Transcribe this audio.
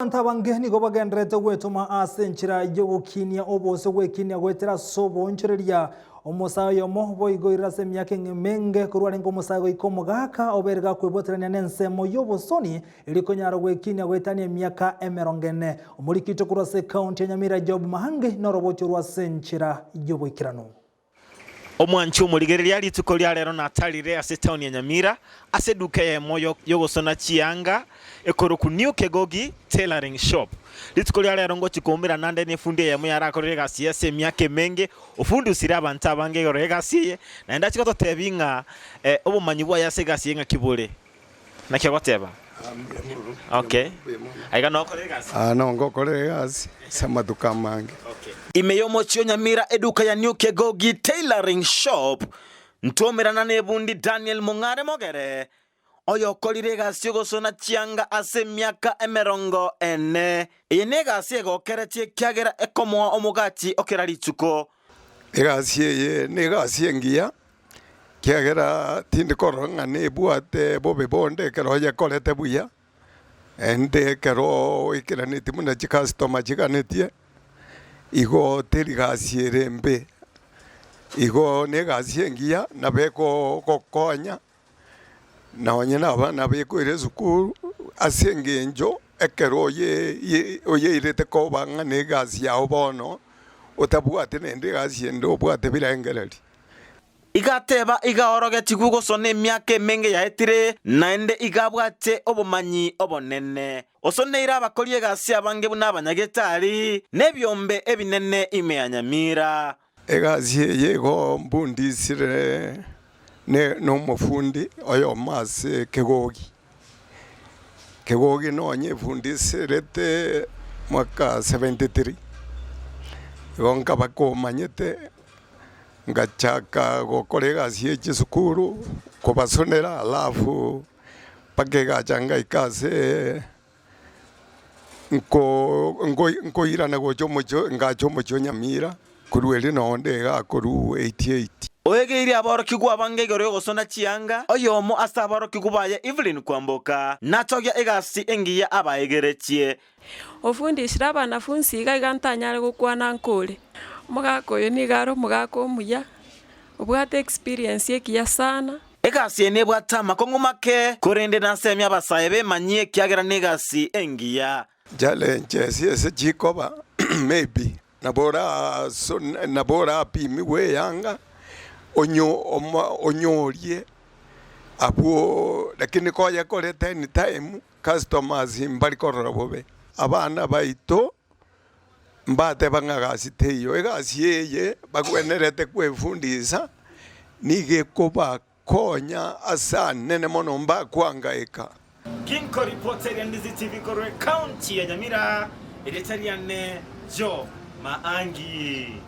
Abanto abange nigo bagendererete gwetoma ase enchera y'ogokinia obosio gwekinia goetera ase oboonchoreria. Omosae oyomo boigo oirire ase emiaka emenge korwa arenge omosae goika omogaka obeire gakwebwaterania nensemo y'obosoni erio konyara gwekinia goetania emiaka emerongo ene. Omoriki oito korwa ase ekaunti ya Nyamira Job Mahange norobochio rwa ase enchera y'oboikeranu. Omwanchi omorigereria rituko ria rero natarire ase etaoni ya Nyamira ase eduka eyemo yogosona chianga ekorokwa New Kegogi Tailoring Shop. Rituko ria rero ngochia koumerana nde nefundi eyemo yarakorire egasi eye ase emiaka emenge, ofundusire abanto abange igoro y'egasi eye, naende achia gototebia ng'a obomanyi bwaye ase egasi eye ng'aki bore. Naki ogoteba? Okay. Aiga nokore egasi? Aa nongokore egasi ase amatuko amange. Okay. Ime y'omochie o Nyamira eduka ya New Kegogi Tailoring Shop, ntwomerana nebundi Daniel Mong'are Mogere, oyokorire egasi y'ogosona chianga ase emiaka emerongo ene. Eye negasi egokeretie ekiagera ekomoa omogati o kera rituko. Egasi eye negasi engiya, Ekiagera tindi korora ng'a nebwate bobe bonde ekero oyekorete buya, naende ekero oikeranetie buna chicustomer chiganetie, igo teri gasi ere embe. Igo na egasi engiya nabo ekogokonya nonye na abana bekoira esukuru ase eng'encho ekero oye ye oyeirete koba ng'a na egasi yago bono, otabwati naende egasi ende obwate birengereri. Igateba iga orogetigwe gosona emiaka emenge yaetire, naende iga abwate obomanyi obonene. Osoneire abakori egasi abange buna abanyagetari, na ebiombe ebinene ime ya Nyamira. Egasi eye igo mbundisire nomofundi oyomo ase Kegogi. Kegogi nonye efundisirete mwaka 73, igo nkaba komanyete ngachaka gokora egasi ye chisukuru, kobasonera alafu mpaka egacha ngaika ase nko nko nkoirana gocha omochie ngacha omochie o Nyamira, korwa erio noo onde iga korwa 88. Oegeirie aborokigwa abange igoro y'ogosona chianga, oyomo ase aborokigwa baye Evelyn Kwamboka, natogia egasi engiya abaegeretie. Ofundisire abanafunsi iga iga ntanyare gokwana nkore. Omogaka oyo nigo are omogaka omuya, obwate experience ekiya sana. Egasi eye nebwate amakong'u make, korende nasemie abasae bemanyie ekiagera negasi engiya. Challenges ase chikoba maybe nabo orasone nabo orapimigwe eyanga onyo oma onyorie abwooo lakini koyekorete anytime customers mbari korora bobe. Abana baito mbateba ng'a gasi teiyo, egasi eye bagwenerete kwefundisa nigo ekobakonya ase anene mono mbakwangaika. Ginkoripoteria Ndizi TV korwa ecounty ya Nyamira, erieta riane Job Maangi.